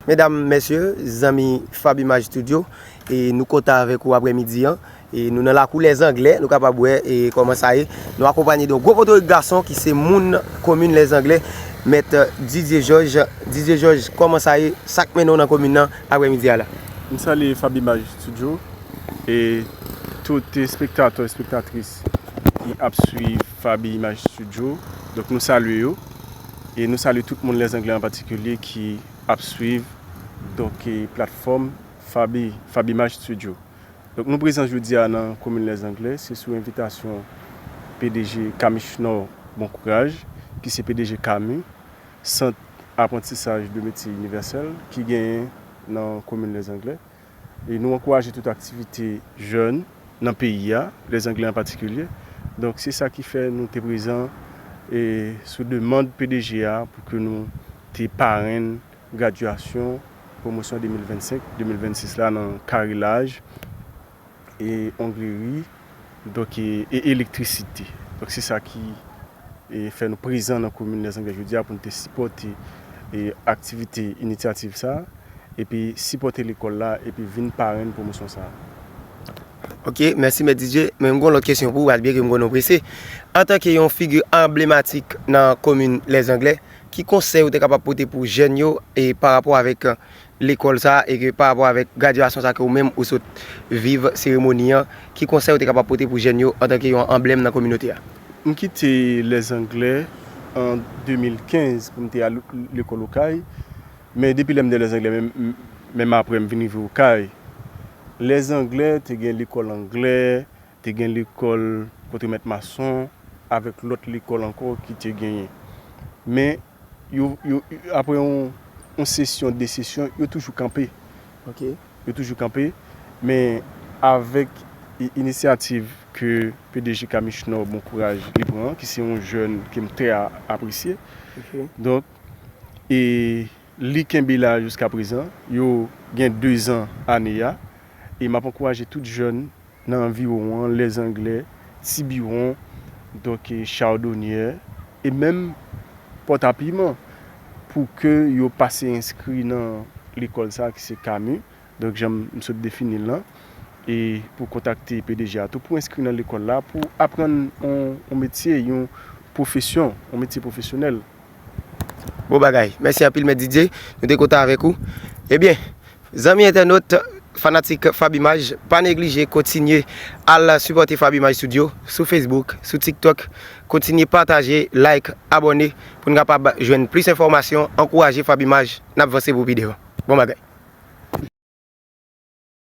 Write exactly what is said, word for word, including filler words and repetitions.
Medam, mesye, zanmi Fab Image Studio, e nou kontan avèk ou aprèmidi an. E nou nan lakou Lèzanglè, nou kapab wè e kòman sa ye. Nou akonpanye de yon gwo potorik gason ki se moun komin Lèzanglè, mèt Didier Georges. Didier Georges, kòman sa ye? Sa k mennen w nan komin nan aprèmidi a la? M salye Fab Image Studio e tout espektatè, espektatris ki ap swiv Fab Image Studio. Donk nou salye yo e nou salye tout moun Lèzanglè an patikilye ki ap swiv donk e platfòm Fab, Fab Image Studio. Donk nou prezan jodi a nan komin Lèzanglè, se sou envitasyon P D G Kamish Nord Boncourage, ki se P D G Kami, Sant Aprantisaj de Metye Inivèsèl ki genyen nan komin Lèzanglè. E nou ankouraje tout aktivite jèn nan peyi a, Lèzanglè an patikilye. Donk se sa ki fè nou te prezan e sou demann P D G a pou ke nou te parenn gradyasyon pwomosyon de mil vennsenk, de mil vennsis la nan karilaj e ongleri, donk e, e elektrisite. Donk se sa ki e fè nou prezan nan komin Lèzanglè jodi a pou nou te sipòte e aktivite, inisyativ sa, epi sipòte lekòl la, epi vin parenn pwomosyon sa. Ok, mèsi Mèt Didier. Men m gen yon lòt kesyon pou ou, malgre ke m konnen w prese. Antanke yon figi anblematik nan komin Lèzanglè, ki konsèy ou te kapab pote pou jèn yo e pa rapò avèk lekòl sa a e ke pa rapò avèk gradyasyon sa a ke ou menm ou sot viv seremoni an, ki konsèy ou te kapab pote pou jèn yo antanke yon anblèm nan kominote a? M kite Lèzanglè an de mil kenz pou m te al lekòl Okay, men depi lè m te Lèzanglè, menm, menm apre m vin rive Okay, Lèzanglè te gen lekòl anglè, te gen lekòl kote mèt mason avèk lòt lekòl ankò ki te genyen. Men yo, yo, apre yon, yon sesyon, de sesyon, yo toujou kanpe. Ok. Yo toujou kanpe. Men avèk i- inisyativ ke P D G Kamish Nord Boncourage li pran, ki se yon jèn ke m trè a- apresye. Ok. Donk, e li kenbe la jiska prezan. Yo gen dezan ane a. E m ap ankouraje tout jèn nan anviwon an, Lèzanglè, Tibiwon, donk e Chadonyè, e menm Pòtapiman, pou ke yo pase enskri nan lekòl sa a ki se Kami, donk jan m sot defini l lan, e pou kontakte P D G a tou, pou enskri nan lekòl la, pou aprann yon, yon metye, yon pwofesyon, yon metye pwofesyonèl. Bon bagay. Mèsi anpil, Mèt Didier. Nou te kontan avèk ou. Ebyen, zanmi entènot, fanatik Fab Image, pa neglije kontinye al sipòte Fab Image Studio sou Facebook, sou TikTok. Kontinye pataje, like, abòne pou n kapab jwenn plis enfòmasyon, ankouraje Fab Image, n ap vanse pou pi devan. Bon bagay.